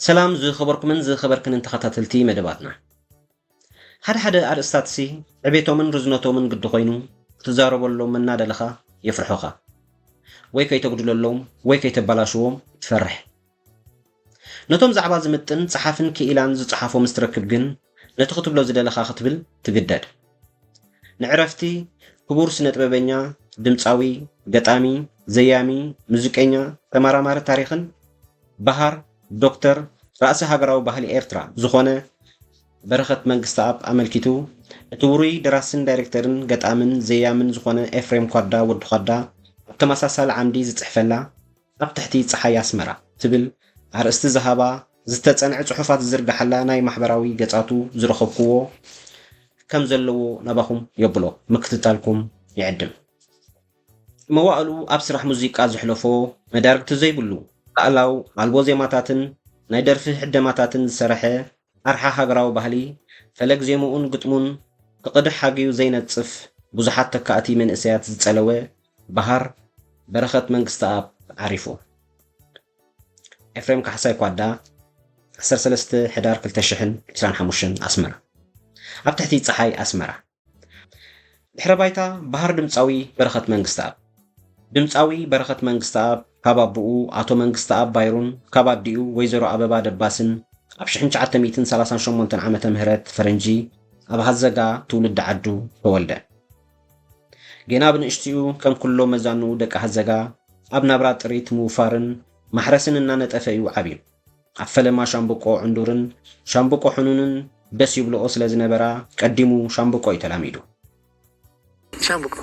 ሰላም ዝኸበርኩምን ዝኸበርክንን ተኸታተልቲ መደባትና። ሓደ ሓደ ኣርእስታትሲ ዕቤቶምን ርዝነቶምን ግዲ ኮይኑ ክትዛረበሎም እናደለኻ የፍርሑኻ። ወይ ከይተጉድለሎም ወይ ከይተበላሽዎም ትፈርሕ። ነቶም ዛዕባ ዝምጥን ጸሓፍን ክኢላን ዝጸሓፎ ምስ ትረክብ ግን ነቲ ክትብሎ ዝደለኻ ክትብል ትግደድ። ንዕረፍቲ ክቡር ስነ ጥበበኛ፣ ድምጻዊ፣ ገጣሚ፣ ዘያሚ፣ ሙዚቀኛ፣ ተመራማሪ ታሪኽን በሃር ዶክተር ራእሲ ሃገራዊ ባህሊ ኤርትራ ዝኾነ በረኸት መንግስተኣብ ኣመልኪቱ፣ እቲ ውሩይ ደራስን ዳይሬክተርን ገጣምን ዘያምን ዝኾነ ኤፍሬም ኳዳ ወዲ ኳዳ ኣብ ተመሳሳሊ ዓምዲ ዝጽሕፈላ ኣብ ትሕቲ ጸሓይ ኣስመራ ትብል ኣርእስቲ ዝሃባ ዝተጸንዐ ጽሑፋት ዝዝርግሓላ ናይ ማሕበራዊ ገጻቱ ዝረኸብክዎ ከም ዘለዎ ናባኹም የብሎ ምክትታልኩም ይዕድም። መዋእሉ ኣብ ስራሕ ሙዚቃ ዘሕለፎ መዳርግቲ ዘይብሉ ኣእላው ኣልቦ ዜማታትን ናይ ደርፊ ሕደማታትን ዝሰረሐ ኣርሓ ሃገራዊ ባህሊ ፈለግ ዜምኡን ግጥሙን ክቕድሕ ሃግዩ ዘይነጽፍ ብዙሓት ተካእቲ መንእሰያት ዝጸለወ በሃር በረኸት መንግስተኣብ ዓሪፉ። ኤፍሬም ካሕሳይ ኳዳ ዓሰርተ ሰለስተ ሕዳር ክልተ ሽሕን ዕስራን ሓሙሽተን ኣስመራ ኣብ ትሕቲ ጸሓይ ኣስመራ። ድሕረ ባይታ በሃር ድምጻዊ በረኸት መንግስተኣብ። ድምጻዊ በረኸት መንግስተኣብ ካብ ኣቦኡ ኣቶ መንግስተኣብ ባይሩን ካብ ኣዲኡ ወይዘሮ ኣበባ ደባስን ኣብ ሽሕን ትሽዓተ ሚእትን ሰላሳን ሸሞንተን ዓመተ ምህረት ፈረንጂ ኣብ ሃዘጋ ትውልዲ ዓዱ ተወልደ። ጌና ብንእሽትኡ ከም ኩሎ መዛኑ ደቂ ሃዘጋ ኣብ ናብራ ጥሪት ምውፋርን ማሕረስን እናነጠፈ እዩ ዓብዩ። ኣብ ፈለማ ሻምብቆ ዕንዱርን ሻምብቆ ሕኑንን ደስ ይብልኦ ስለ ዝነበራ ቀዲሙ ሻምብቆ እዩ ተላሚዱ። ሻምብቆ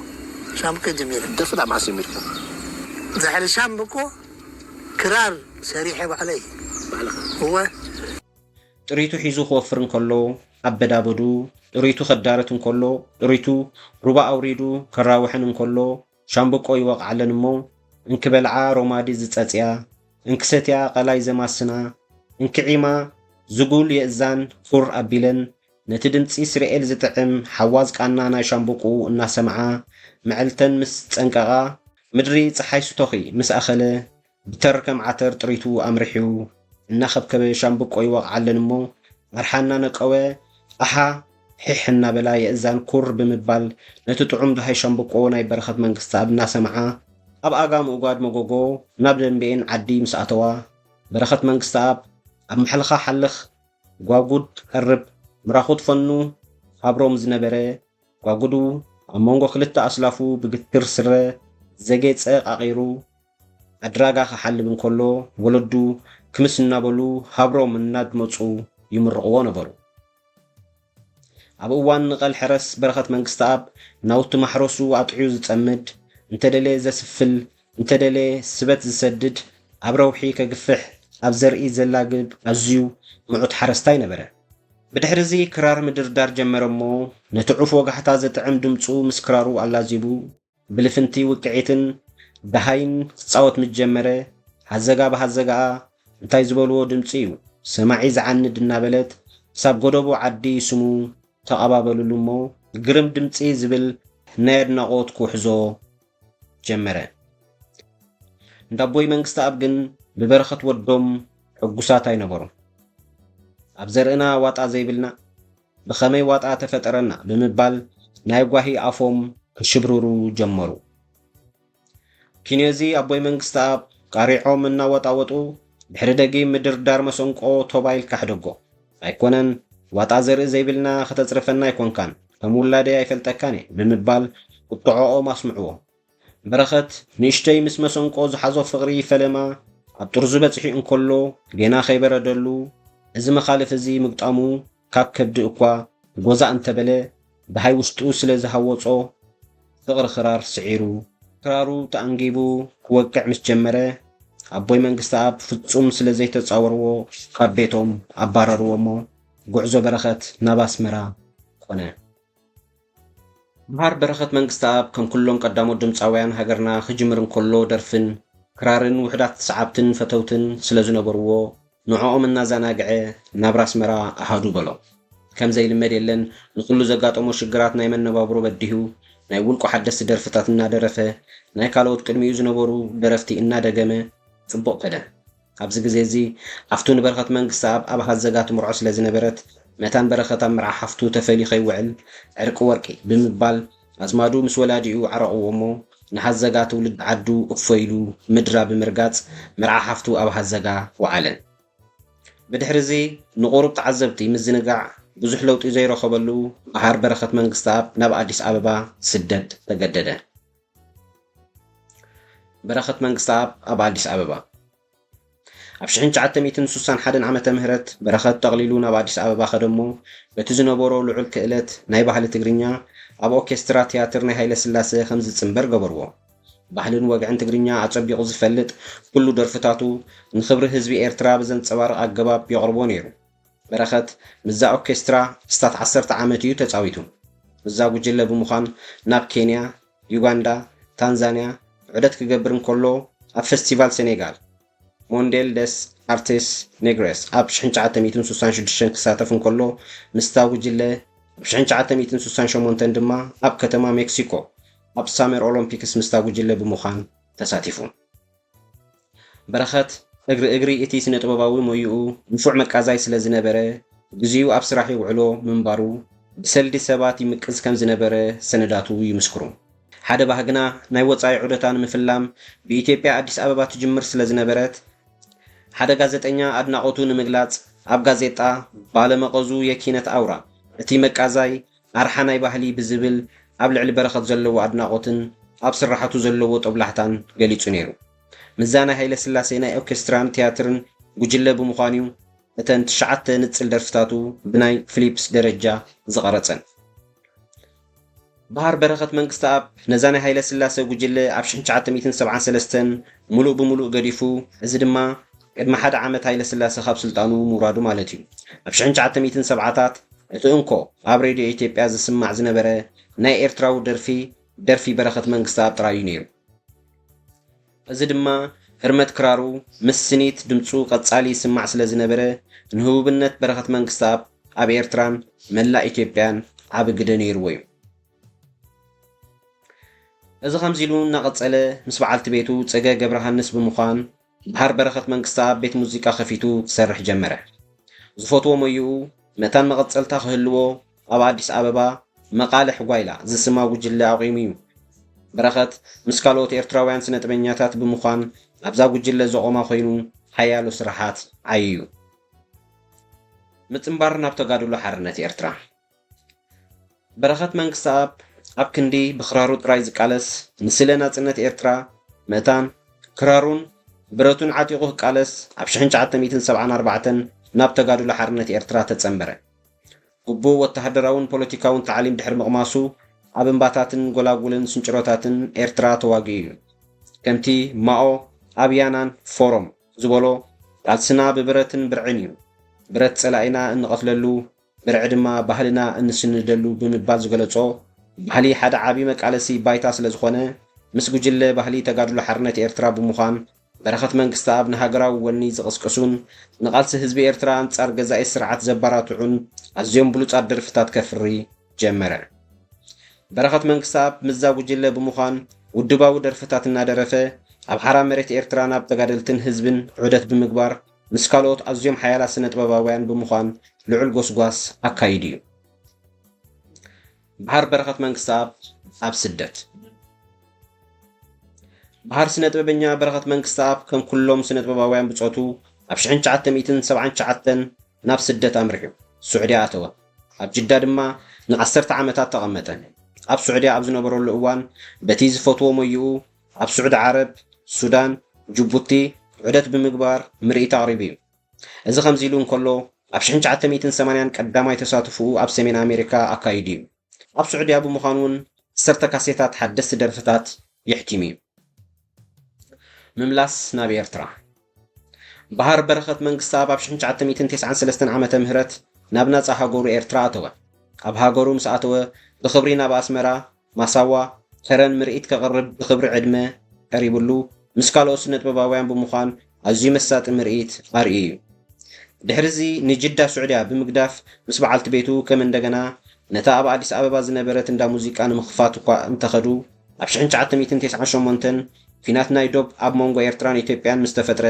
ሻምብቆ ጀሚረ ደፍላ ማስ የሚልከ ዛሕሊ ሻምብቆ ክራር ሰሪሐ ባዕለይ ባዕልኻ እወ ጥሪቱ ሒዙ ክወፍር እንከሎ ኣበዳበዱ ጥሪቱ ከዳርት እንከሎ ጥሪቱ ሩባ ኣውሪዱ ከራውሐን እንከሎ ሻምብቆ ይወቕዓለን እሞ እንክበልዓ ሮማዲ ዝጸጽያ እንክሰትያ ቐላይ ዘማስና እንክዒማ ዝጉል የእዛን ኩር ኣቢለን ነቲ ድምጺ ስርኤል ዝጥዕም ሓዋዝ ቃና ናይ ሻምብቆኡ እናሰምዓ መዕልተን ምስ ጸንቀቓ ምድሪ ጸሓይ ስቶኺ ምስ ኣኸለ ብተር ከም ዓተር ጥሪቱ ኣምሪሑ እናኸብከበ ሻምብቆ ይወቕዓለን እሞ ኣርሓ እናነቀወ ኣሓ ሒሕ እናበላ የእዛን ኩር ብምባል ነቲ ጥዑም ደሃይ ሻምብቆ ናይ በረኸት መንግስተኣብ እናሰምዓ ኣብ ኣጋ ምእጓድ መጎጎ ናብ ደንበኤን ዓዲ ምስ ኣተዋ በረኸት መንግስተኣብ ኣብ ማሕልኻ ሓልኽ ጓጉድ ቀርብ ምራኹት ፈኑ ሃብሮም ዝነበረ ጓጉዱ ኣብ መንጎ ክልተ ኣስላፉ ብግትር ስረ ዘጌጸ ቃቒሩ ኣድራጋ ክሓልብ እንከሎ ወለዱ ክምስ እናበሉ ሃብሮም እናድመጹ ይምርቕዎ ነበሩ። ኣብ እዋን ንቐል ሕረስ በረኸት መንግስተኣብ ናውቲ ማሕረሱ ኣጥዕዩ ዝጸምድ፣ እንተደልየ ዘስፍል፣ እንተደልየ ስበት ዝሰድድ፣ ኣብ ረውሒ ከግፍሕ፣ ኣብ ዘርኢ ዘላግብ ኣዝዩ ምዑት ሓረስታይ ነበረ። ብድሕርዚ ክራር ምድርዳር ጀመረ እሞ ነቲ ዑፍ ወጋሕታ ዘጥዕም ድምጹ ምስ ክራሩ ኣላዚቡ ብልፍንቲ ውቅዒትን ደሃይን ክጻወት ምስ ጀመረ፣ ሃዘጋ ብሃዘጋኣ እንታይ ዝበልዎ ድምጺ እዩ ሰማዒ ዝዓንድ እናበለት ክሳብ ጎደቦ ዓዲ ስሙ ተቐባበልሉ እሞ ግርም ድምጺ ዝብል ናይ ኣድናቖት ክውሕዞ ጀመረ። እንዳቦይ መንግስተኣብ ግን ብበረኸት ወዶም ሕጉሳት ኣይነበሩን። ኣብ ዘርእና ዋጣ ዘይብልና ብኸመይ ዋጣ ተፈጠረና ብምባል ናይ ጓሂ ኣፎም ክሽብርሩ ጀመሩ። ኪንዮዚ ኣቦይ መንግስተኣብ ቃሪዖም እናወጣወጡ ድሕሪ ደጊም ምድርዳር መሰንቆ ቶባ ኢልካ ሕደጎ። ኣይኮነን ዋጣ ዘርኢ ዘይብልና ከተጽርፈና ኣይኮንካን ከም ውላደይ ኣይፈልጠካን እየ ብምባል ቁጥዖኦም ኣስምዕዎም። በረኸት ንእሽተይ ምስ መሰንቆ ዝሓዞ ፍቕሪ ፈለማ ኣብ ጥርዙ በጺሑ እንከሎ ጌና ከይበረደሉ እዚ መኻልፍ እዚ ምግጣሙ ካብ ከብዲ እኳ ጎዛእ እንተበለ ደሃይ ውሽጡ ስለ ዝሃወጾ ፍቕሪ ክራር ስዒሩ ክራሩ ተኣንጊቡ ክወቅዕ ምስ ጀመረ ኣቦይ መንግስተኣብ ፍጹም ስለ ዘይተጻወርዎ ካብ ቤቶም ኣባረርዎ እሞ ጉዕዞ በረኸት ናብ ኣስመራ ኮነ። መሃር በረኸት መንግስተኣብ ከም ኩሎም ቀዳሞት ድምጻውያን ሃገርና ክጅምር እንከሎ ደርፍን ክራርን ውሑዳት ሰዓብትን ፈተውትን ስለ ዝነበርዎ ንዕኦም እናዘናግዐ ናብራ ኣስመራ ኣሃዱ በሎ። ከም ዘይልመድ የለን ንኹሉ ዘጋጠሞ ሽግራት ናይ መነባብሮ በዲሁ ናይ ውልቁ ሓደስቲ ደርፍታት እናደረፈ ናይ ካልኦት ቅድሚኡ ዝነበሩ ደረፍቲ እናደገመ ጽቡቕ ከደ። ኣብዚ ግዜ እዚ ኣፍቱ ንበረኸት መንግስተኣብ ኣብ ሃዘጋ ትምርዖ ስለ ዝነበረት፣ መታን በረኸት ኣብ መርዓ ሓፍቱ ተፈልዩ ከይውዕል ዕርቂ ወርቂ ብምባል ኣዝማዱ ምስ ወላዲኡ ዓረቕዎ እሞ፣ ንሃዘጋ ትውልዲ ዓዱ እፎ ኢሉ ምድራ ብምርጋጽ መርዓ ሓፍቱ ኣብ ሃዘጋ ወዓለ። ብድሕሪ እዚ ንቑሩብ ተዓዘብቲ ምዝንጋዕ ብዙሕ ለውጢ ዘይረኸበሉ፣ በሃር በረኸት መንግስተኣብ ናብ ኣዲስ ኣበባ ስደት ተገደደ። በረኸት መንግስተኣብ ኣብ ኣዲስ ኣበባ። ኣብ ሽሕን ትሽዓተ ሚእትን ስሳን ሓደን ዓመተ ምህረት በረኸት ጠቕሊሉ ናብ ኣዲስ ኣበባ ከደሞ፣ በቲ ዝነበሮ ልዑል ክእለት ናይ ባህሊ ትግርኛ ኣብ ኦርኬስትራ ትያትር ናይ ሃይለ ስላሰ ከም ዝጽንበር ገበርዎ። ባህልን ወግዕን ትግርኛ ኣጸቢቑ ዝፈልጥ፣ ኩሉ ደርፍታቱ ንኽብሪ ህዝቢ ኤርትራ ብዘንጸባርቕ ኣገባብ የቕርቦ ነይሩ። በረኸት ምስዛ ኦርኬስትራ ክስታት ዓሰርተ ዓመት እዩ ተጻዊቱ። ምስዛ ጉጅለ ብምዃን ናብ ኬንያ፣ ዩጋንዳ፣ ታንዛንያ ዑደት ክገብር እንከሎ፣ ኣብ ፈስቲቫል ሴኔጋል ሞንዴል ደስ ኣርቴስ ኔግሬስ ኣብ ሽሕን ትሽዓተ ሚእትን ስሳን ሽዱሽተን ክሳተፍ እንከሎ፣ ምስታ ጉጅለ ኣብ ሽሕን ትሽዓተ ሚእትን ስሳን ሸሞንተን ድማ ኣብ ከተማ ሜክሲኮ ኣብ ሳመር ኦሎምፒክስ ምስታ ጉጅለ ብምዃን ተሳቲፉ። በረኸት እግሪ እግሪ እቲ ስነ ጥበባዊ ሞይኡ ንፉዕ መቃዛይ ስለ ዝነበረ፣ ግዜኡ ኣብ ስራሕ ይውዕሎ ምንባሩ ብሰልዲ ሰባት ይምቅዝ ከም ዝነበረ ሰነዳቱ ይምስክሩ። ሓደ ባህግና ናይ ወጻኢ ዑደታ ንምፍላም ብኢትዮጵያ ኣዲስ ኣበባ ትጅምር ስለ ዝነበረት፣ ሓደ ጋዜጠኛ ኣድናቖቱ ንምግላጽ ኣብ ጋዜጣ ባለመቐዙ የኪነት ኣውራ፣ እቲ መቃዛይ ኣርሓ ናይ ባህሊ ብዝብል ኣብ ልዕሊ በረኸት ዘለዎ ኣድናቖትን ኣብ ስራሓቱ ዘለዎ ጦብላሕታን ገሊጹ ነይሩ። ምስዛ ናይ ሃይለ ስላሴ ናይ ኦርኬስትራን ትያትርን ጉጅለ ብምዃን እዩ እተን ትሽዓተ ንጽል ደርፍታቱ ብናይ ፊሊፕስ ደረጃ ዝቐረጸን። በሃር በረኸት መንግስተኣብ ነዛ ናይ ሃይለ ስላሰ ጉጅለ ኣብ ሽሕን ትሽዓተ ሚእትን ሰብዓን ሰለስተን ምሉእ ብምሉእ ገዲፉ፣ እዚ ድማ ቅድሚ ሓደ ዓመት ሃይለ ስላሰ ካብ ስልጣኑ ምውራዱ ማለት እዩ። ኣብ ሽሕን ትሽዓተ ሚእትን ሰብዓታት እቲ እንኮ ኣብ ሬድዮ ኢትዮጵያ ዝስማዕ ዝነበረ ናይ ኤርትራዊ ደርፊ፣ ደርፊ በረኸት መንግስተኣብ ጥራይ እዩ ነይሩ። እዚ ድማ ህርመት ክራሩ ምስ ስኒት ድምጹ ቀጻሊ ይስማዕ ስለ ዝነበረ፣ ንህቡብነት በረኸት መንግስተኣብ ኣብ ኤርትራን መላእ ኢትዮጵያን ዓቢ ግደ ነይርዎ እዩ። እዚ ከምዚ ኢሉ እናቐጸለ፣ ምስ በዓልቲ ቤቱ ጸገ ገብረሃንስ ብምዃን በሃር በረኸት መንግስተኣብ ቤት ሙዚቃ ከፊቱ ክሰርሕ ጀመረ። ዝፈትዎ ሞይኡ መታን መቐጸልታ ክህልዎ ኣብ ኣዲስ ኣበባ መቓልሕ ጓይላ ዝስማ ጉጅለ ኣቑሙ እዩ። በረኸት ምስ ካልኦት ኤርትራውያን ስነጥበኛታት ብምዃን ኣብዛ ጉጅለ ዘቖማ ኮይኑ ሓያሎ ስራሓት ዓይዩ። ምጽንባር ናብ ተጋድሎ ሓርነት ኤርትራ። በረኸት መንግስተኣብ ኣብ ክንዲ ብኽራሩ ጥራይ ዝቃለስ፣ ንስለ ናጽነት ኤርትራ መታን ክራሩን ብረቱን ዓጢቑ ክቃለስ፣ ኣብ ሽሕን ትሽዓተ ሚእትን ሰብዓን ኣርባዕተን ናብ ተጋድሎ ሓርነት ኤርትራ ተጸንበረ። ግቡእ ወተሃደራውን ፖለቲካውን ታዕሊም ድሕሪ ምቕማሱ፣ ኣብ እምባታትን ጎላጉልን ስንጭሮታትን ኤርትራ ተዋጊኡ እዩ። ከምቲ ማኦ ኣብ ያናን ፎሮም ዝበሎ፣ ቃልስና ብብረትን ብርዕን እዩ። ብረት ጸላኢና እንቐትለሉ፣ ብርዒ ድማ ባህልና እንስንደሉ ብምባል ዝገለጾ፣ ባህሊ ሓደ ዓቢ መቃለሲ ባይታ ስለ ዝኾነ፣ ምስ ጉጅለ ባህሊ ተጋድሎ ሓርነት ኤርትራ ብምዃን፣ በረኸት መንግስተኣብ ንሃገራዊ ወኒ ዝቕስቅሱን ንቓልሲ ህዝቢ ኤርትራ ኣንጻር ገዛኢ ስርዓት ዘባራትዑን ኣዝዮም ብሉጻት ደርፍታት ከፍሪ ጀመረ። በረኸት መንግስተኣብ ምስዛ ጉጅለ ብምዃን ውድባዊ ደርፍታት እናደረፈ፣ ኣብ ሓራ መሬት ኤርትራ ናብ ተጋደልትን ህዝብን ዑደት ብምግባር፣ ምስ ካልኦት ኣዝዮም ሓያላት ስነ ጥበባውያን ብምዃን ልዑል ጎስጓስ ኣካይዱ እዩ። በሃር በረኸት መንግስተኣብ ኣብ ስደት። በሃር ስነ ጥበበኛ በረኸት መንግስተኣብ ከም ኩሎም ስነ ጥበባውያን ብጾቱ ኣብ ሽሕን ትሽዓተ ሚእትን ሰብዓን ትሽዓተን ናብ ስደት ኣምሪሑ ስዑድያ ኣተወ። ኣብ ጅዳ ድማ ንዓሰርተ ዓመታት ተቐመጠ። ኣብ ስዑድያ ኣብ ዝነበረሉ እዋን በቲ ዝፈትዎ ሞይኡ ኣብ ስዑዲ ዓረብ፣ ሱዳን፣ ጅቡቲ ዑደት ብምግባር ምርኢት ኣቕሪቡ እዩ። እዚ ከምዚ ኢሉ እንከሎ፣ ኣብ ሽሕን ትሽዓተ ሚእትን ሰማንያን ቀዳማይ ተሳትፎኡ ኣብ ሰሜን ኣሜሪካ ኣካይዱ እዩ። ኣብ ስዑድያ ብምዃኑ እውን ዓሰርተ ካሴታት ሓደስቲ ደርፍታት የሕቲሙ እዩ። ምምላስ ናብ ኤርትራ። በሃር በረኸት መንግስተኣብ ኣብ ሽሕን ትሽዓተ ሚእትን ተስዓን ሰለስተን ዓመተ ምህረት ናብ ናጻ ሃገሩ ኤርትራ ኣተወ። ኣብ ሃገሩ ምስ ኣተወ፣ ብኽብሪ ናብ ኣስመራ፣ ማሳዋ፣ ከረን ምርኢት ከቕርብ ብኽብሪ ዕድመ ቀሪብሉ፣ ምስ ካልኦት ስነ ጥበባውያን ብምዃን ኣዝዩ መሳጢ ምርኢት ኣርእዩ እዩ። ድሕሪ እዚ ንጅዳ ስዑድያ ብምግዳፍ ምስ በዓልቲ ቤቱ ከም እንደገና ነታ ኣብ ኣዲስ ኣበባ ዝነበረት እንዳ ሙዚቃ ንምኽፋት እኳ እንተኸዱ፣ ኣብ ሽሕን ትሽዓተ ሚእትን ተስዓን ሸሞንተን ኲናት ናይ ዶብ ኣብ መንጎ ኤርትራን ኢትዮጵያን ምስ ተፈጥረ፣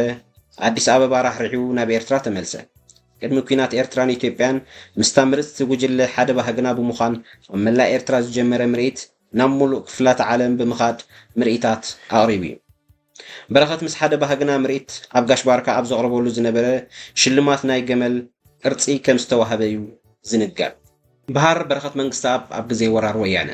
ኣዲስ ኣበባ ራሕሪሑ ናብ ኤርትራ ተመልሰ። ቅድሚ ኲናት ኤርትራን ኢትዮጵያን ምስታ ምርጽቲ ጉጅለ ሓደ ባህግና ብምዃን ኣብ መላእ ኤርትራ ዝጀመረ ምርኢት ናብ ሙሉእ ክፍላተ ዓለም ብምኻድ ምርኢታት ኣቕሪቡ እዩ። በረኸት ምስ ሓደ ባህግና ምርኢት ኣብ ጋሽ ባርካ ኣብ ዘቕርበሉ ዝነበረ ሽልማት ናይ ገመል ቅርጺ ከም ዝተዋህበ እዩ ዝንገር። በሃር በረኸት መንግስተኣብ ኣብ ግዜ ወራር ወያነ።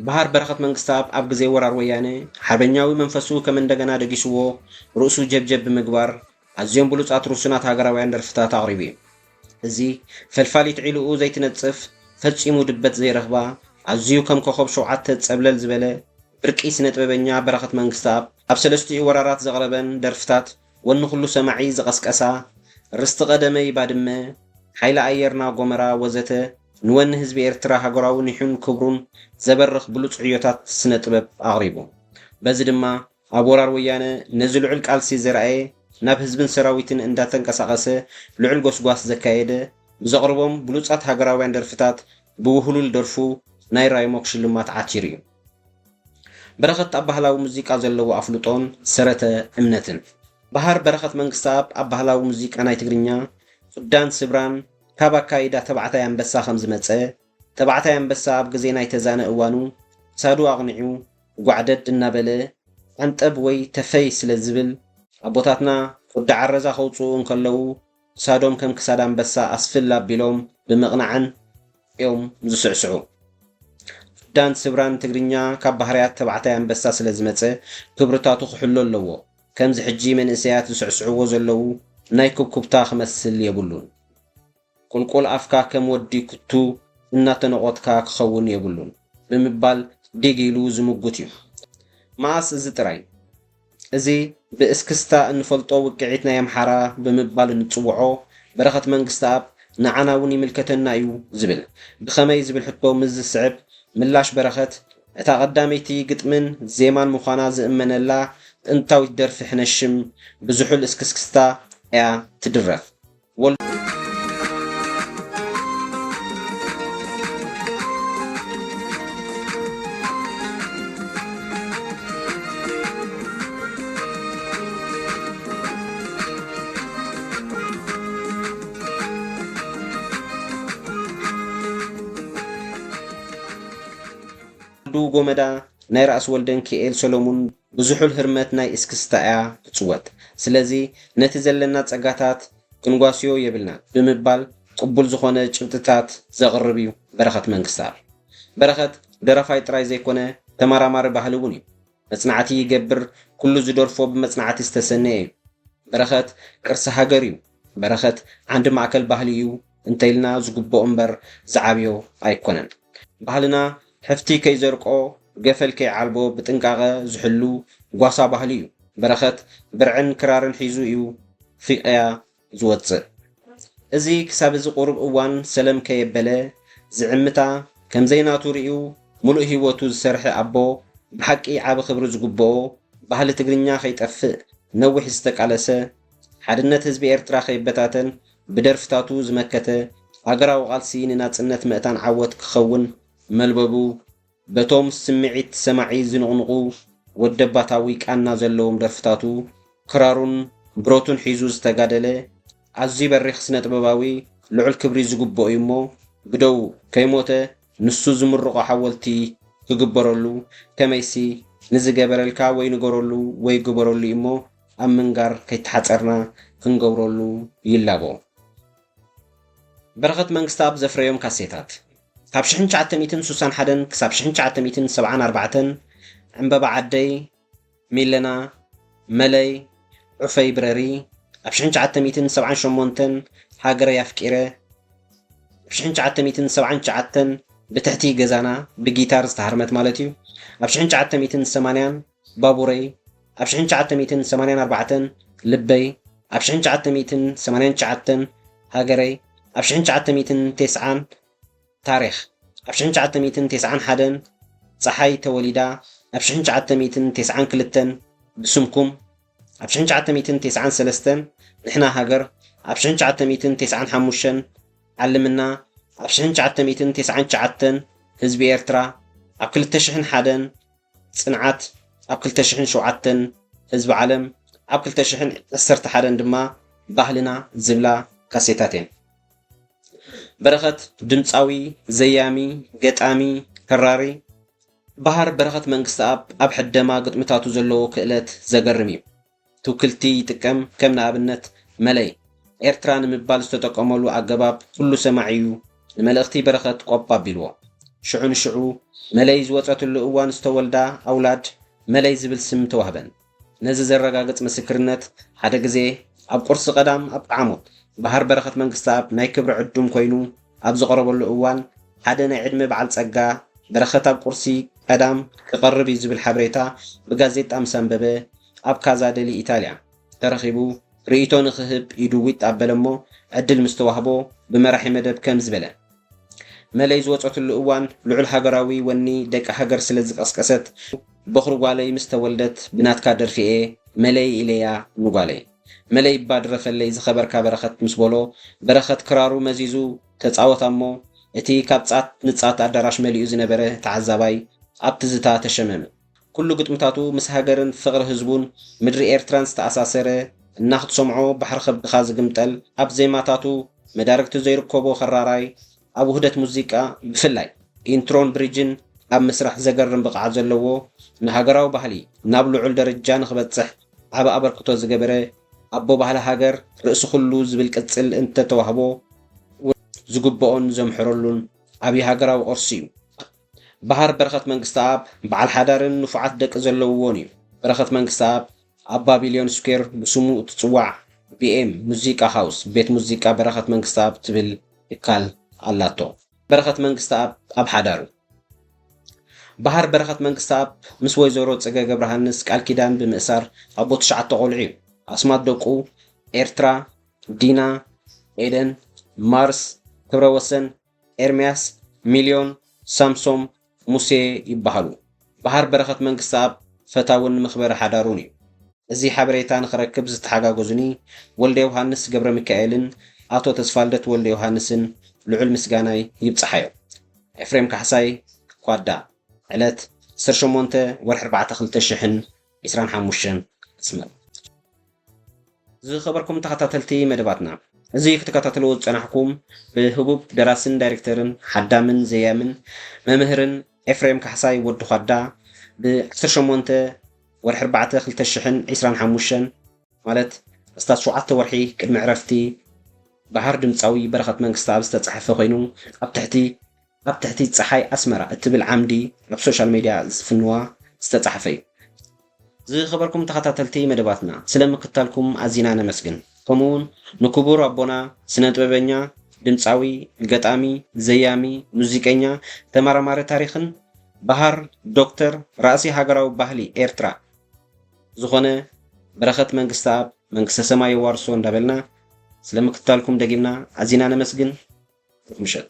በሃር በረኸት መንግስተኣብ ኣብ ግዜ ወራር ወያነ ሓርበኛዊ መንፈሱ ከም እንደገና ደጊስዎ ርእሱ ጀብጀብ ብምግባር ኣዝዮም ብሉጻት ርሱናት ሃገራውያን ደርፍታት ኣቕሪቡ እዩ። እዚ ፈልፋሊት ዒልኡ ዘይትነጽፍ፣ ፈጺሙ ድበት ዘይረኽባ፣ ኣዝዩ ከም ኮኾብ ሸውዓተ ጸብለል ዝበለ ብርቂ ስነ ጥበበኛ በረኸት መንግስተኣብ ኣብ ሰለስቲኡ ወራራት ዘቕረበን ደርፍታት ወኒ ኩሉ ሰማዒ ዝቐስቀሳ፣ ርስቲ ቀደመይ ባድመ፣ ሓይሊ ኣየርና ጎመራ ወዘተ ንወኒ ህዝቢ ኤርትራ ሃገራዊ ኒሑን ክብሩን ዘበርኽ ብሉጽ ዕዮታት ስነ ጥበብ ኣቕሪቡ። በዚ ድማ ኣብ ወራር ወያነ ነዚ ልዑል ቃልሲ ዘርኣየ፣ ናብ ህዝብን ሰራዊትን እንዳተንቀሳቐሰ ልዑል ጎስጓስ ዘካየደ፣ ብዘቕርቦም ብሉጻት ሃገራውያን ደርፍታት ብውህሉል ደርፉ ናይ ራይሞክ ሽልማት ዓቲሩ እዩ። በረኸት ኣብ ባህላዊ ሙዚቃ ዘለዎ ኣፍልጦን ሰረተ እምነትን። በሃር በረኸት መንግስተኣብ ኣብ ባህላዊ ሙዚቃ ናይ ትግርኛ ፍዳን ስብራን ካብ ኣካይዳ ተባዕታይ ኣንበሳ ከም ዝመጸ፣ ተባዕታይ ኣንበሳ ኣብ ግዜ ናይ ተዛነ እዋኑ ክሳዱ ኣቕኒዑ ጓዕደድ እናበለ ቀንጠብ ወይ ተፈይ ስለ ዝብል፣ ኣቦታትና ፍዳ ዓረዛ ከውጽኡ እንከለዉ ክሳዶም ከም ክሳድ ኣንበሳ ኣስፍል ኣቢሎም ብምቕናዕን እዮም ዝስዕስዑ። ፍዳን ስብራን ትግርኛ ካብ ባህርያት ተባዕታይ ኣንበሳ ስለ ዝመጸ ክብርታቱ ክሕሎ ኣለዎ። ከምዚ ሕጂ መንእሰያት ዝስዕስዕዎ ዘለዉ ናይ ኩብኩብታ ክመስል የብሉን። ቁልቁል ኣፍካ ከም ወዲ ኩቱ እናተነቖትካ ክኸውን የብሉን ብምባል ዲግ ኢሉ ዝምጉት እዩ። መኣስ እዚ ጥራይ? እዚ ብእስክስታ እንፈልጦ ውቅዒት ናይ ኣምሓራ ብምባል እንጽውዖ በረኸት መንግስተኣብ ንዓና እውን ይምልከተና እዩ ዝብል። ብኸመይ ዝብል ሕቶ ምስ ዝስዕብ ምላሽ በረኸት፣ እታ ቀዳመይቲ ግጥምን ዜማን ምዃና ዝእመነላ ጥንታዊት ደርፊ ሕነሽም ብዝሑል እስክስክስታ እያ ትድረፍ። ወል- ዱ ጎመዳ ናይ ራእሲ ወልደንኪኤል ሰሎሙን ብዝሑል ህርመት ናይ እስክስታ እያ ትጽወት። ስለዚ ነቲ ዘለና ጸጋታት ክንጓስዮ የብልናን ብምባል ቅቡል ዝኾነ ጭብጥታት ዘቕርብ እዩ በረኸት መንግስተኣብ። በረኸት ደራፋይ ጥራይ ዘይኮነ ተመራማሪ ባህሊ እውን እዩ። መጽናዕቲ ይገብር፣ ኩሉ ዝደርፎ ብመጽናዕቲ ዝተሰነየ እዩ። በረኸት ቅርሲ ሃገር እዩ። በረኸት ዓንዲ ማእከል ባህሊ እዩ እንተኢልና ዝግብኦ እምበር ዝዓብዮ ኣይኮነን። ባህልና ሕፍቲ ከይዘርቆ፣ ገፈል ከይዓልቦ ብጥንቃቐ ዝሕሉ ጓሳ ባህሊ እዩ። በረኸት ብርዕን ክራርን ሒዙ እዩ ፊቕያ ዝወጽእ። እዚ ክሳብ እዚ ቁሩብ እዋን ሰለም ከየበለ ዝዕምታ፣ ከም ዘይናቱ ርእዩ ምሉእ ህይወቱ ዝሰርሐ ኣቦ ብሓቂ ዓቢ ክብሪ ዝግብኦ፣ ባህሊ ትግርኛ ከይጠፍእ ነዊሕ ዝተቃለሰ፣ ሓድነት ህዝቢ ኤርትራ ከይበታተን ብደርፍታቱ ዝመከተ፣ ሃገራዊ ቃልሲ ንናጽነት መእታን ዓወት ክኸውን መልበቡ በቶም ስምዒት ሰማዒ ዝንቕንቑ ወደባታዊ ቃና ዘለዎም ደርፍታቱ፣ ክራሩን ብረቱን ሒዙ ዝተጋደለ ኣዝዩ በሪኽ ስነ-ጥበባዊ ልዑል ክብሪ ዝግብኦ እዩ እሞ፣ ብደዉ ከይሞተ ንሱ ዝምርቖ ሓወልቲ ክግበረሉ፣ ከመይሲ ንዝገበረልካ ወይ ንገረሉ ወይ ግበረሉ እዩ እሞ፣ ኣብ ምንጋር ከይተሓጸርና ክንገብረሉ ይላቦ። በረኸት መንግስተኣብ ዘፍረዮም ካሴታት። ካብ ሽሕን ትሽዓተ ሚእትን ስሳን ሓደን ክሳብ ሽሕን ትሽዓተ ሚእትን ሰብዓን ኣርባዕተን፣ ዕምበባ ዓደይ፣ ሚለና፣ መለይ፣ ዑፈይ ብረሪ፣ ኣብ ሽሕን ትሽዓተ ሚእትን ሰብዓን ሸሞንተን፣ ሃገረይ ኣፍቂረ፣ ኣብ ሽሕን ትሽዓተ ሚእትን ሰብዓን ትሽዓተን፣ ብትሕቲ ገዛና፣ ብጊታር ዝተሃርመት ማለት እዩ፣ ኣብ ሽሕን ትሽዓተ ሚእትን ሰማንያን፣ ባቡረይ፣ ኣብ ሽሕን ትሽዓተ ሚእትን ሰማንያን ኣርባዕተን፣ ልበይ፣ ኣብ ሽሕን ትሽዓተ ሚእትን ሰማንያን ትሽዓተን፣ ሃገረይ፣ ኣብ ሽሕን ትሽዓተ ሚእትን ተስዓን፣ ታሪኽ፣ ኣብ ሽሕን ትሽዓተ ሚእትን ተስዓን ሓደን፣ ጸሓይ ተወሊዳ፣ ኣብ ሽሕን ትሽዓተ ሚእትን ተስዓን ክልተን፣ ብስምኩም ኣብ ሽሕን ትሽዓተ ሚእትን ተስዓን ሰለስተን ንሕና ሃገር፣ ኣብ ሽሕን ትሽዓተ ሚእትን ተስዓን ሓሙሽተን ዓልምና፣ ኣብ ሽሕን ትሽዓተ ሚእትን ተስዓን ትሽዓተን ህዝቢ ኤርትራ፣ ኣብ ክልተ ሽሕን ሓደን ጽንዓት፣ ኣብ ክልተ ሽሕን ሸውዓተን ህዝቢ ዓለም፣ ኣብ ክልተ ሽሕን ዓሰርተ ሓደን ድማ ባህልና ዝብላ ካሴታት እየን። በረኸት ድምፃዊ፣ ዘያሚ፣ ገጣሚ፣ ከራሪ፣ በሃር በረኸት መንግስተኣብ ኣብ ሕደማ ግጥምታቱ ዘለዎ ክእለት ዘገርም እዩ። ትውክልቲ ይጥቀም፣ ከም ንኣብነት መለይ ኤርትራ ንምባል ዝተጠቀመሉ ኣገባብ ኩሉ ሰማዒ እዩ ንመልእኽቲ በረኸት ቆብ ኣቢልዎ። ሽዑ ንሽዑ መለይ ዝወጸትሉ እዋን ዝተወልዳ ኣውላድ መለይ ዝብል ስም ተዋህበን። ነዚ ዘረጋግጽ ምስክርነት ሓደ ግዜ ኣብ ቁርሲ ቀዳም ኣብ ጣዕሞት በሃር በረኸት መንግስተኣብ ናይ ክብሪ ዕዱም ኮይኑ ኣብ ዝቐረበሉ እዋን ሓደ ናይ ዕድመ በዓል ጸጋ በረኸት ኣብ ቁርሲ ቀዳም ክቐርብ እዩ ዝብል ሓበሬታ ብጋዜጣ ምስ ኣንበበ ኣብ ካዛ ደሊ ኢታልያ ተረኺቡ ርእይቶ ንኽህብ ኢዱ ዊጥ ኣበለ እሞ ዕድል ምስ ተዋህቦ ብመራሒ መደብ ከም ዝበለ መለይ ዝወጸትሉ እዋን ልዑል ሃገራዊ ወኒ ደቂ ሃገር ስለ ዝቀስቀሰት በኹሪ ጓለይ ምስ ተወልደት ብናትካ ደርፊ እየ መለይ ኢለያ ንጓለይ መለይ እባ ድረፈለይ ዝኸበርካ በረኸት ምስ በሎ በረኸት ክራሩ መዚዙ ተጻወታ እሞ እቲ ካብ ጻት ንጻት ኣዳራሽ መሊኡ ዝነበረ ተዓዛባይ ኣብ ትዝታ ተሸመመ። ኩሉ ግጥምታቱ ምስ ሃገርን ፍቕሪ ህዝቡን ምድሪ ኤርትራን ዝተኣሳሰረ እና ክትሰምዖ ባሕሪ ከብድኻ ዝግምጠል ኣብ ዜማታቱ መዳርግቲ ዘይርከቦ ከራራይ ኣብ ውህደት ሙዚቃ ብፍላይ ኢንትሮን ብሪጅን ኣብ ምስራሕ ዘገርም ብቕዓት ዘለዎ ንሃገራዊ ባህሊ ናብ ልዑል ደረጃ ንኽበጽሕ ዓቢ ኣበርክቶ ዝገበረ ኣቦ ባህሊ ሃገር ርእሲ ኩሉ ዝብል ቅጽል እንተተዋህቦ እውን ዝግብኦን ዘምሕረሉን ዓቢ ሃገራዊ ቅርሲ እዩ። በሃር በረኸት መንግስተኣብ በዓል ሓዳርን ንፉዓት ደቂ ዘለውዎን እዩ። በረኸት መንግስተኣብ ኣብ ባቢልዮን ስኩዌር ብስሙ እትጽዋዕ ቢ ኤም ሙዚቃ ሃውስ፣ ቤት ሙዚቃ በረኸት መንግስተኣብ ትብል ትካል ኣላቶ። በረኸት መንግስተኣብ ኣብ ሓዳሩ። በሃር በረኸት መንግስተኣብ ምስ ወይዘሮ ጽገ ገብረሃንስ ቃል ኪዳን ብምእሳር ኣቦ ትሽዓተ ቆልዑ እዩ። ኣስማት ደቁ ኤርትራ፣ ዲና፣ ኤደን፣ ማርስ፣ ክብረወሰን፣ ኤርምያስ፣ ሚልዮን፣ ሳምሶም፣ ሙሴ ይበሃሉ። በሃር በረኸት መንግስተኣብ ፈታውን መኽበሪ ሓዳሩን እዩ። እዚ ሓበሬታ ንኽረክብ ዝተሓጋገዙኒ ወልደ ዮሃንስ ገብረሚካኤልን ኣቶ ተስፋልደት ወልደ ዮሃንስን ልዑል ምስጋናይ ይብጽሓዮም። ኤፍሬም ካሕሳይ፣ ኳዳ። ዕለት ዓሰርተ ሸሞንተ ወርሒ ኣርባዕተ ክልተ ሽሕን ዕስራን ሓሙሽተን ኣስመራ። ዝኸበርኩም ተኸታተልቲ መደባትና፣ እዚ ክትከታተልዎ ዝጸናሕኩም ብህቡብ ደራስን ዳይሬክተርን ሓዳምን ዘያምን መምህርን ኤፍሬም ካሕሳይ ወዲ ኳዳ ብ ዓሰርተ ሸሞንተ ወርሒ ኣርባዕተ ክልተ ሽሕን ዕስራን ሓሙሽተን ማለት ኣስታት ሸውዓተ ወርሒ ቅድሚ ዕረፍቲ በሃር ድምጻዊ በረኸት መንግስተኣብ ዝተጻሕፈ ኮይኑ ኣብ ትሕቲ ኣብ ትሕቲ ጸሓይ ኣስመራ እትብል ዓምዲ ኣብ ሶሻል ሜድያ ዝፍንዋ ዝተጻሕፈ እዩ። ዝኸበርኩም ተኸታተልቲ መደባትና ስለ ምክታልኩም ኣዚና ነመስግን። ከምኡውን ንክቡር ኣቦና ስነ ጥበበኛ፣ ድምጻዊ፣ ገጣሚ፣ ዘያሚ፣ ሙዚቀኛ፣ ተመራማሪ ታሪኽን በሃር ዶክተር ራእሲ ሃገራዊ ባህሊ ኤርትራ ዝኾነ በረኸት መንግስተኣብ መንግስተ ሰማይ የዋርሶ እንዳበልና ስለ ምክታልኩም ደጊምና ኣዚና ነመስግን። ርሑስ ምሸት።